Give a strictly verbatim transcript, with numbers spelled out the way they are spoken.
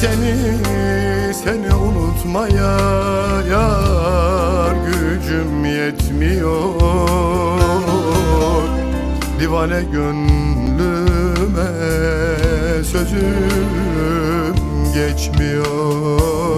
Seni, seni unutmaya yar gücüm yetmiyor. Divane gönlüme sözüm geçmiyor.